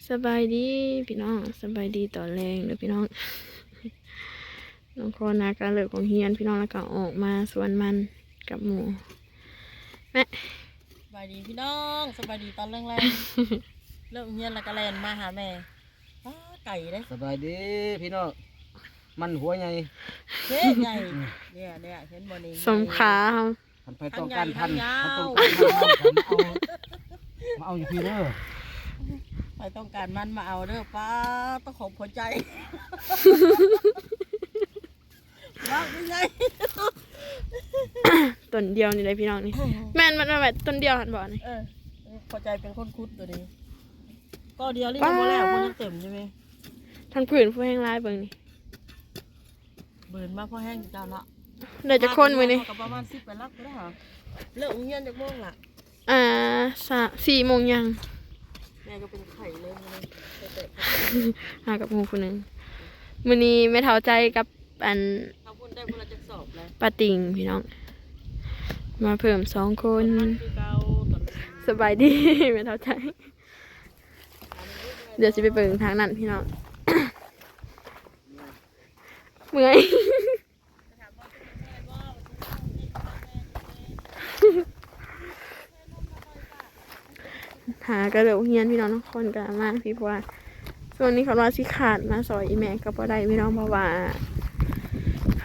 ສະບາຍດີພີ່ນ້ອງ ສະບາຍດີຕອນແລງເດີພີ່ນ້ອງ. ນ້ອງຄອນນາກະເລີກໂຮງຮຽນພີ່ນ້ອງ ແລ້ວກະອອກມາສວນມັນກັບໝູ່. ແມ່ ສະບາຍດີພີ່ນ້ອງ ສະບາຍດີຕອນແລງໆ. ເລີກໂຮງຮຽນແລ້ວກະແລ່ນມາຫາແມ່. ປ້າ ໄກເດ້. ສະບາຍດີພີ່ນ້ອງ. ມັນຫົວໃຫຍ່ ເດ້ໃຫຍ່. ອືມ ເດ້ ເດ້ ເຫັນບໍ່ນີ້ ສົມຄ່າເຮົາ. ຄັນໃຜຕ້ອງການພັນ ຄັນໃຫຍ່ທັງຍາວ ຄັນຕ້ອງການພັນ ມາເອົາ ມາເອົາຢູ່ພີ້ເດີ. ໃຜຕ້ອງການມັນມາເອົາເດີ. ປ້າ ຕ້ອງຂອບຫົວໃຈ ບັກໃຫຍ່ ຕົ້ນດຽວນີ້ເດ້ພີ່ນ້ອງນີ້. ແມ່ນ ມັນ ມັນ ມັນຕົ້ນດຽວຫັ້ນບໍ່ນີ້? ເອີ ຫົວໃຈເປັນຄົນຂຸດໂຕນີ້ ກໍດຽວນີ້ ປ້າ ຍັງບໍ່ແລ້ວ ບໍ່ທັນເຕັມໃຊ່ໄໝ? ທັງພື້ນຜູ້ແຮງຫຼາຍເບິ່ງນີ້. ບືນມາພໍແຮງເຈົ້າເນາະ. ໄດ້ຈັກຄົນມື້ນີ້? ກໍປະມານສິບປາຍຫຼັກພຸ້ນນະ. ເລີກໂຮງຮຽນຈັກໂມງລະ? ອ່າ ສາ ສີ່ໂມງຍັງ. ແມ່ກໍເປັນໄຂ້ເລີຍມື້ນີ້ ຫາກັບໝູ່ຜູ້ໜຶ່ງ. ມື້ນີ້ແມ່ເຖົ້າໃຈກັບອັນ ເອົາພຸ້ນໄດ້ພຸ້ນລະຈັກສອບແລ້ວ ປ້າຕິ່ງພີ່ນ້ອງ ມາເພີ່ມສອງຄົນ. ສະບາຍດີແມ່ເຖົ້າໃຈ. ດຽວຊິໄປເບິ່ງທາງນັ້ນພີ່ນ້ອງ. ເມື່ອຍ ຫາກະເລີກຮຽນພີ່ນ້ອງ ນ້ອງຄອນກະມາພີ້ ເພາະວ່າຊ່ວງນີ້ຄັນວ່າຊິຂາດມາຊ່ອຍອີ່ແມ່ກະບໍ່ໄດ້ພີ່ນ້ອງ ເພາະວ່າ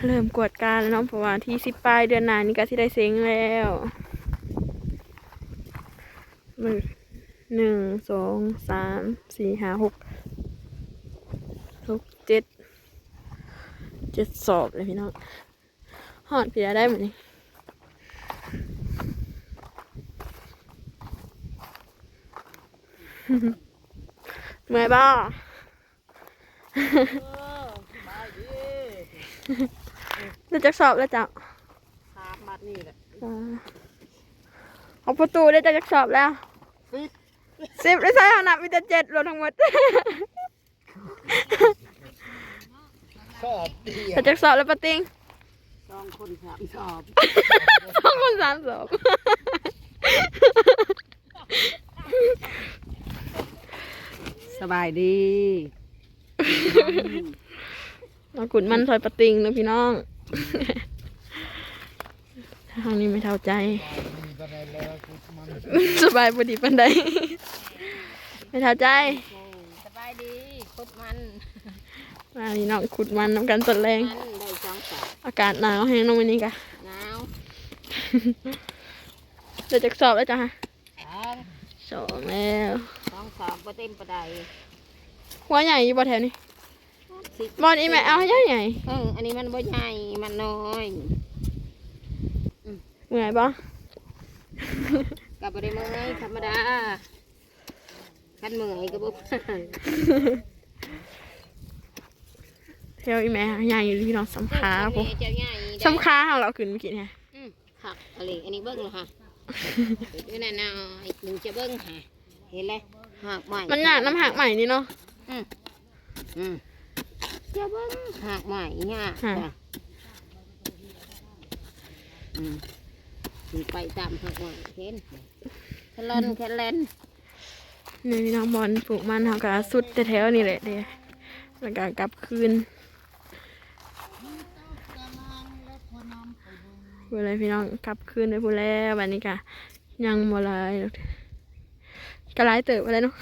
ເລີ່ມກວດກາແລ້ວເນາະ ເພາະວ່າທີສິບປາຍເດືອນໜ້ານີ້ກະຊິໄດ້ເສັງແລ້ວ. ໜຶ່ງ ສອງ ສາມ ສີ່ ຫ້າ ຫົກ ຫົກ ເຈັດ ເຈັດສອບເລີຍພີ່ນ້ອງ. ຮອດພີ້ແລ້ວໄດ໋ມື້ນີ້. ເມື່ອຍບໍ່? ເອີ ສະບາຍດີ. ໄດ້ຈັກສອບແລ້ວເຈົ້າ? ສາມ ບາດນີ້ແຫຼະ. ອ່າ ຂອງປະຕູໄດ້ຈັກສອບແລ້ວ? ສິບ ສິບ ໄດ້ໃສ່ເຮົານັບມີແຕ່ເຈັດລວມທັງໝົດ. ສອບດຽວ ໄດ້ຈັກສອບແລ້ວປ້າຕິ່ງ? ສອງຄົນສາມສອບ. ສອງຄົນສາມສອບ. ສະບາຍດີ. ມາຂຸດມັນຊ່ອຍປ້າຕິ່ງເດີພີ່ນ້ອງ. ທາງນີ້ແມ່ເຖົ້າໃຈ. ສະບາຍບໍ່ດີປານໃດ ແມ່ເຖົ້າໃຈ. ສະບາຍດີ ຂຸດມັນ. ມາພີ່ນ້ອງ ຂຸດມັນນຳກັນຕອນແລງ. ມັນໄດ້ສອງສອບ. ອາກາດໜາວແຮງເນາະມື້ນີ້ກະ. ໜາວ. ໄດ້ຈັກສອບແລ້ວເຈົ້າ? ສອງ ສອງແລ້ວ. ສອງສອບບໍ່ເຕັມປານໃດ. ຫົວໃຫຍ່ຢູ່ບໍ່ແຖວນີ້? ບໍ່ ອີ່ແມ່ເອົາໃຫຍ່ໆ. ເອີ ອັນນີ້ມັນບໍ່ໃຫຍ່ ມັນນ້ອຍ. ອືມ ເມື່ອຍບໍ່? ກໍບໍ່ໄດ້ເມື່ອຍ ທຳມະດາ. ຄັນເມື່ອຍກໍບໍ່ຜ່ານ. ແຖວອີ່ແມ່ໃຫຍ່ຢູ່ພີ່ນ້ອງ ສ່ຳຂາພຸ້ນ. ສ່ຳຂາເຮົາລະເອົາຂຶ້ນມື້ກີ້ນີ້. ອືມ ຄັກອີ່ຫຼີ. ອັນນີ້ເບິ່ງລະຫະ ຢູ່ນັ້ນນະ ຈຶ່ງຈະເບິ່ງຫະ ເຫັນແລ້ວ ຮາກໄມ້ ມັນຍາກນຳຮາກໄມ້ນີ້ເນາະ. ອືມ ອືມ ຈະເບິ່ງຮາກໄມ້ຍາກ. ອືມ ຊິໄປຕາມຮາກໄມ້ ເຫັນ ແຄລອນ ແຄແລນ. ນີ້ພີ່ນ້ອງ ບ່ອນປູກມັນເຮົາກະສຸດແຖວໆນີ້ແຫຼະເດ້ ແລ້ວກະກັບຄືນ. ພຸ້ນແຫຼະພີ່ນ້ອງ ກັບຄືນໄປພຸ້ນແລ້ວ. ບາດນີ້ກະຍັງບໍ່ຫຼາຍດອກ ກະຫຼາຍເຕີບພຸ້ນແຫຼະເນາະ.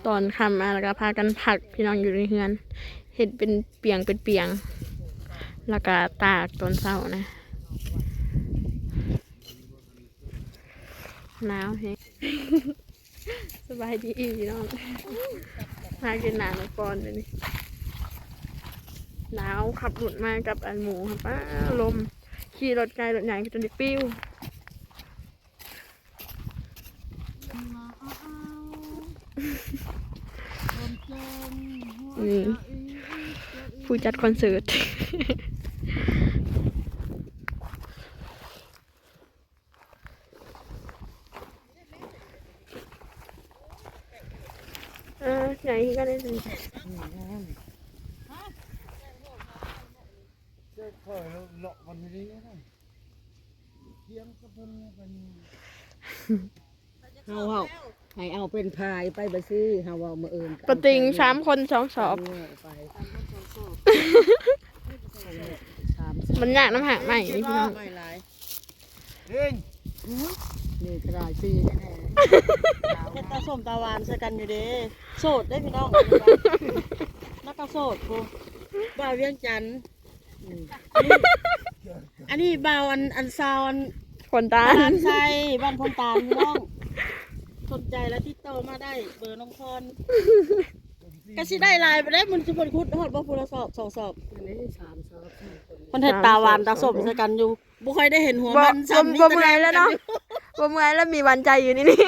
ຕອນຄ່ຳມາແລ້ວກະພາກັນພັກພີ່ນ້ອງ ຢູ່ໃນເຮືອນ ເຮັດເປັນປຽງເປັນປຽງ ແລ້ວກະຕາກຕອນເຊົ້ານະ. ໜາວແຮງ. ສະບາຍດີພີ່ນ້ອງ ມາກິນນ້ຳກ່ອນເດນີ້. ໜາວ ຂັບລົດມາກັບອັນໝູ່ ປ້າ ລົມ ຂີ່ລົດໄກລົດຫຍັງກໍຈົນໄດ້ປິວ. ນີ້ ຜູ້ຈັດຄອນເສີດ. ເອີ ໃຫຍ່ຄືກັນເດ້. ອືມ ເຈົ້າຂ້ອຍເລາະມັນຢູ່ນີ້ນະ ທຽງກັບເພິ່ນໄປນີ້. ເຮົາເວົ້າໃຫ້ເອົາເປັນພາຍໄປ ບັດຊີ້ເຮົາເວົ້າມື້ອື່ນ ປະຕິງສາມຄົນສອງສອບ ເອົາໄປ ມັນຍາກນຳຮາກໄມ້ນີ້ພີ່ນ້ອງ ໄມ້ຫຼາຍ ນີ້ກະຫຼາຍປີແລ້ວແຫຼະ ເຮັດຕາສົ້ມຕາຫວານໃສ່ກັນຢູ່ເດ້ ໂສດເດ້ພີ່ນ້ອງ ແລ້ວກະໂສດພຸ້ນ ບ່າວວຽງຈັນ ອືມ ອັນນີ້ ອັນນີ້ບ່າວ ອັນ ອັນຊາວ ອັນ ໂພນຕານ ບ້ານໄຊ ບ້ານໂພນຕານພີ່ນ້ອງ ສົນໃຈແລ້ວຕິດຕໍ່ມາໄດ້ ເບີນ້ອງພອນ ກະຊິໄດ້ຫຼາຍບໍ່ໄດ້ ມັນຊິເພິ່ນຂຸດຮອດບໍ່ ຜູ້ລະສອບສອງສອບ ອັນນີ້ສາມສອບ ເພິ່ນເຮັດຕາຫວານຕາສົ້ມໃສ່ກັນຢູ່ ບໍ່ຄ່ອຍໄດ້ເຫັນຫົວມັນຊ້ຳ ບໍ່ເມື່ອຍແລ້ວເນາະ ບໍ່ເມື່ອຍແລ້ວ ມີຫວານໃຈຢູ່ໃນນີ້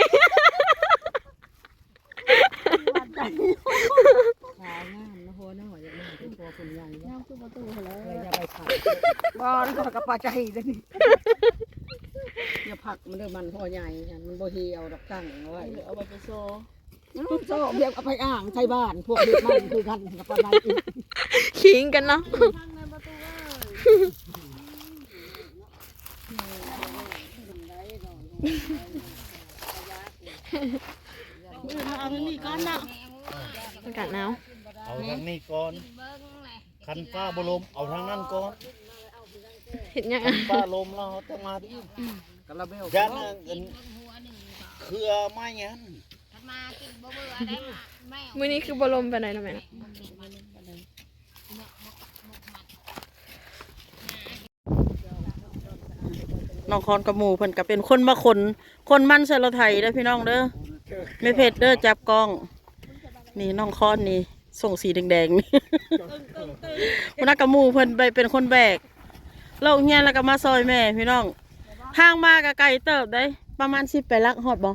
ຂາວງາມນະ ຫົວນ້ອຍ ຢາກໄດ້ເປັນຜົວຄົນໃຫຍ່ ງາມຄືປະຕູຫັ້ນແຫຼະ ເອີ ຢ່າໄປຜັກ ບໍ່ ຂ້ອຍກະປາໃຈເດ້ນີ້ ຢ່າຜັກມັນເດີ ມັນຫົວໃຫຍ່ ມັນບໍ່ຫ່ຽວດອກ ຕັ້ງເອົາໄວ້ ເອີ ເອົາໄວ້ໄປໂຊ ອືມ ໂຊ ແບບເອົາໄປອ້າງໃສ່ບ້ານ ພວກເຮັດມັນຄືກັນ ກະປາໃດອີກ ຂີງກັນເນາະ ມື້ອື່ນເຮົາເອົາທາງນີ້ກ່ອນເນາະ ອາກາດໜາວ ເອົາທາງນີ້ກ່ອນ ຄັນຟ້າບໍ່ລົມ ເອົາທາງນັ້ນກ່ອນ ເຮັດຫຍັງ ຄັນຟ້າລົມແລ້ວເຮົາຈັ່ງມາອີກ ກະລາເບວ ຢ້ານອັນ ເຄືອໄມ້ຫັ້ນ ມື້ນີ້ຄືບໍ່ລົມປານໃດເນາະແມ່ເນາະ ນ້ອງຄອນກັບໝູ່ເພິ່ນກະເປັນຄົນມາຂົນ ຂົນມັນໃສ່ລົດໄຖເດີພີ່ນ້ອງເດີ ແມ່ເພັດເດີຈັບກ້ອງ ນີ້ນ້ອງຄອນນີ້ ສົ່ງສີແດງໆ ພຸ້ນນະ ກັບໝູ່ເພິ່ນໄປເປັນຄົນແບກ ເລີກຮຽນແລ້ວກະມາຊ່ອຍແມ່ພີ່ນ້ອງ ທາງມາກະໄກເຕີບເດ້ ປະມານສິບແປດຫຼັກ ຮອດບໍ່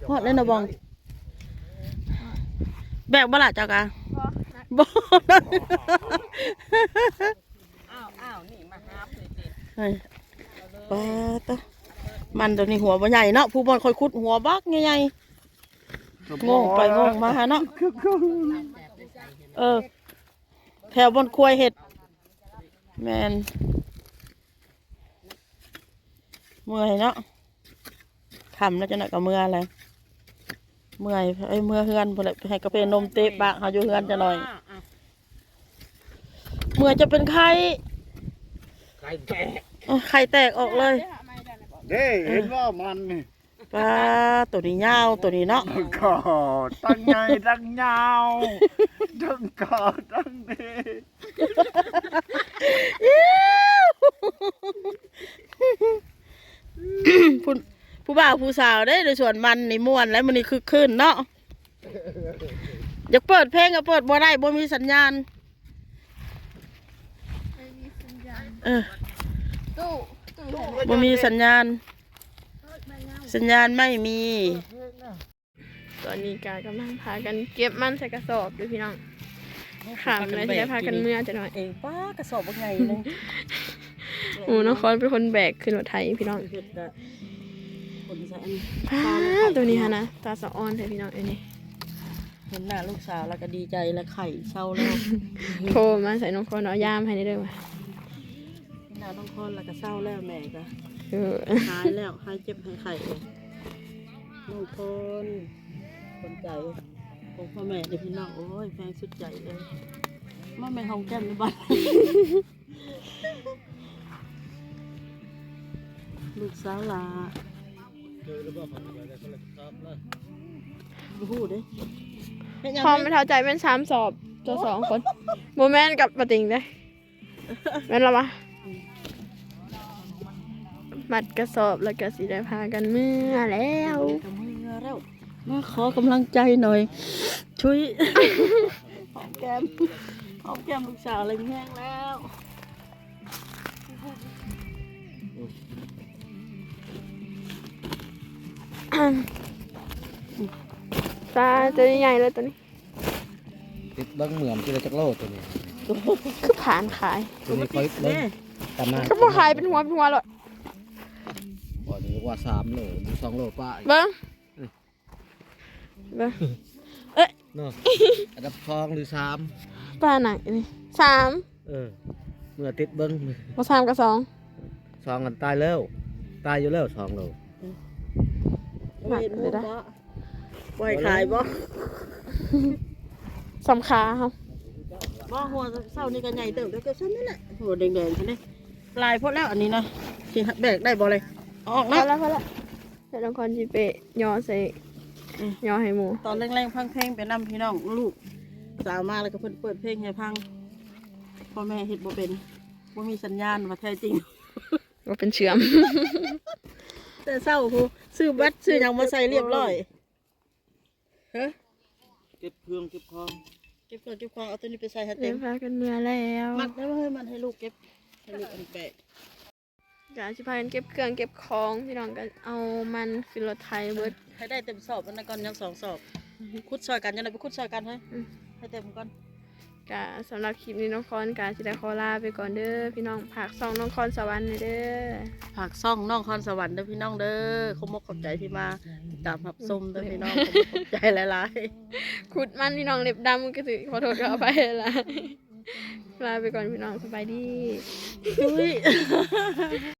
ຮອດແລ້ວນະບອງ ແບກບໍ່ລະເຈົ້າກະ ບໍ່ ບໍ່ ອ້າວ ອ້າວ ນີ້ມາຫາບເລີຍຕິ ເຮີ້ຍ ປາດຕະ ມັນໂຕນີ້ຫົວບໍ່ໃຫຍ່ເນາະ ຜູ້ບ່ອນຂ້ອຍຂຸດຫົວບັກໃຫຍ່ໆ ໂງ່ງໄປໂງ່ງມາຫັ້ນເນາະ ເອີ ແຖວບ່ອນຄວາຍເຮັດ ແມ່ນ ເມື່ອຍເນາະ ຄ່ຳແລ້ວ ຈັກໜ້ອຍກະເມືອແລ້ວ ເມື່ອຍ ເອີ ເມືອເຮືອນພຸ້ນແຫຼະ ໃຫ້ກາເຟນົມເຕະປາກເຮົາຢູ່ເຮືອນຈັກໜ້ອຍ ເມື່ອຍຈະເປັນໄຂ້ ໄຂ້ແຕກ ເອີ ໄຂ້ແຕກອອກເລີຍ ເດ້ ເຫັນບໍ່ມັນນີ້ ປາ ໂຕນີ້ຍາວ ໂຕນີ້ເນາະ ກະຕັ້ງໃຫຍ່ຕັ້ງຍາວ ທັງກາທັງເດ ຜູ້ ຜູ້ບ່າວຜູ້ສາວເດ້ ໃນສວນມັນນີ້ມ່ວນແລ້ວ ມື້ນີ້ຄຶກຄື້ນເນາະ ຢາກເປີດເພງກະເປີດບໍ່ໄດ້ ບໍ່ມີສັນຍານ ບໍ່ມີສັນຍານ ເອີ ຕູ້ ຕູ້ ບໍ່ມີສັນຍານ ສັນຍານໄມ່ມີ. ຕອນນີ້ກະກຳລັງພາກັນເກັບມັນໃສ່ກະສອບຢູ່ພີ່ນ້ອງ ຄ່ຳແລ້ວຊິໄດ້ພາກັນເມືອຈັກໜ້ອຍ ເອງ ປ້າ ກະສອບບັກໃຫຍ່ໜຶ່ງ ໂອ້ ນ້ອງຄອນເປັນຄົນແບກຂຶ້ນລົດໄຖພີ່ນ້ອງ ເຮັດກະຂົນໃສ່ອັນ ປ້າ ໂຕນີ້ຫັ້ນນະ ຕາສະອອນແທ້ພີ່ນ້ອງເອີຍນີ້ ເຫັນໜ້າລູກສາວແລ້ວກະດີໃຈ ແລ້ວໄຂ້ເຊົາແລ້ວ ໂທມາໃສ່ນ້ອງຄອນ ເອົາຢາມໃຫ້ແດ່ເດີວ່າ ເຫັນໜ້ານ້ອງຄອນແລ້ວກະເຊົາແລ້ວ ແມ່ກະ ເອີ ຫາຍແລ້ວ ຫາຍເຈັບຫາຍໄຂ້ແລ້ວ. ນ້ອງຄອນ ຄົນໃຈຂອງພໍ່ແມ່ເດ້ພີ່ນ້ອງ ໂອ້ຍ ແພງສຸດໃຈເລີຍ ມາແມ່ຫອມແກ້ມໃນບ້ານ ລູກສາວຫຼ້າ ບໍ່ຮູ້ເດ້ ເຮັດຫຍັງ ຄອມແມ່ເຖົ້າໃຈແມ່ນສາມສອບຕໍ່ສອງຄົນ ບໍ່ແມ່ນກັບປາຕິງເດ້. ແມ່ນລະວະ ມັດກະສອບແລ້ວກະຊິໄດ້ພາກັນເມືອແລ້ວ ກະເມືອແລ້ວ ມາຂໍກຳລັງໃຈໜ້ອຍ ຊຸຍ ຫອມແກ້ມ ຫອມແກ້ມລູກສາວແລ້ວ ແຮງແລ້ວ ປາ ໂຕໃຫຍ່ເລີຍໂຕນີ້. ຕິດເບິ່ງເມືອມັນຊິໄດ້ຈັກໂລໂຕນີ້ ຄືຜ່ານຂາຍ ໂຕນີ້ຂ້ອຍເບິ່ງ ຕາມໜ້າ ຄືບໍ່ຂາຍເປັນຫົວເປັນຫົວໂລດ ບໍ່ ນີ້ວ່າສາມໂລ ສອງໂລປາຍ ເບິ່ງ ເບິ່ງ ເອີ ເນາະ ອັນດັບສອງຫຼືສາມ ປາໜັກນີ້ ສາມ ເອີ ເມືອຕິດເບິ່ງ ບໍ່ ສາມກະສອງ ສອງຫັ້ນຕາຍແລ້ວ ຕາຍຢູ່ແລ້ວສອງໂລ ອືມ ບໍ່ເຫັນຫົວບໍ່? ບໍ່ໃຫ້ຂາຍບໍ່? ສຳຄາເຮົາ ບໍ່ ຫົວເຊົ້ານີ້ກໍໃຫຍ່ເຕີບ ແຕ່ກໍສ່ຳນີ້ແຫຼະ ຫົວແດງໆ ຊັ້ນເດ້ ຫຼາຍໂພດແລ້ວອັນນີ້ນະ ຊິແບກໄດ້ບໍ່ເລີຍ? ເອົາອອກ ພໍແລ້ວ ເນາະ ພໍແລ້ວ ແລ້ວນ້ອງຄອນຊິໄປຍໍໃສ່ ອືມ ຍໍໃຫ້ໝູ່ ຕອນແລງໆ ຟັງເພງໄປນຳ ພີ່ນ້ອງ ລູກສາວມາແລ້ວກໍເພິ່ນເປີດເພງໃຫ້ຟັງ ພໍ່ແມ່ເຮັດບໍ່ເປັນ ບໍ່ມີສັນຍານວ່າແທ້ຈິງ ບໍ່ເປັນເຊື່ອມ ແຕ່ເຊົ້າພຸ້ນ ຊື້ບັດຊື້ຫຍັງມາໃສ່ລຽບລ້ອຍ ຮະ ເກັບເຄື່ອງເກັບຂອງ ເກັບເຄື່ອງເກັບຂອງ ເອົາໂຕນີ້ໄປໃສ່ໃຫ້ເຕັມ ພາກັນເມືອແລ້ວ ມັດໄດ້ບໍ່ເຮີ້ຍ? ມັດໃຫ້ລູກເກັບ ໃຫ້ລູກອັນແບກ ກະຊິພາກັນເກັບເຄື່ອງເກັບຂອງ ພີ່ນ້ອງ ກໍເອົາມັນຂຶ້ນລົດໄຖເບິດ ໃຫ້ໄດ້ເຕັມສອບ ອັນນັ້ນກ່ອນ ຍັງສອງສອບ ຂຸດຊ່ອຍກັນ ຈັ່ງໃດໄປຂຸດຊ່ອຍກັນເຮີ້ຍ ອືມ ໃຫ້ເຕັມກ່ອນ ກະສຳລັບຄລິບນີ້ນ້ອງຄອນກະຊິໄດ້ຂໍລາໄປກ່ອນເດີພີ່ນ້ອງ ຝາກຊ່ອງນ້ອງຄອນສະຫວັນແດ່ເດີ ຝາກຊ່ອງນ້ອງຄອນສະຫວັນເດີພີ່ນ້ອງເດີ ຂອບອົກຂອບໃຈທີ່ມາຕິດຕາມຮັບຊົມເດີພີ່ນ້ອງ ຂອບອົກຂອບໃຈຫຼາຍໆ ຂຸດມັນພີ່ນ້ອງ ເລັບດຳກໍຖື ຂໍໂທດຂໍອະໄພຫຼາຍ ລາໄປກ່ອນພີ່ນ້ອງ ສະບາຍດີ ອຸ້ຍ.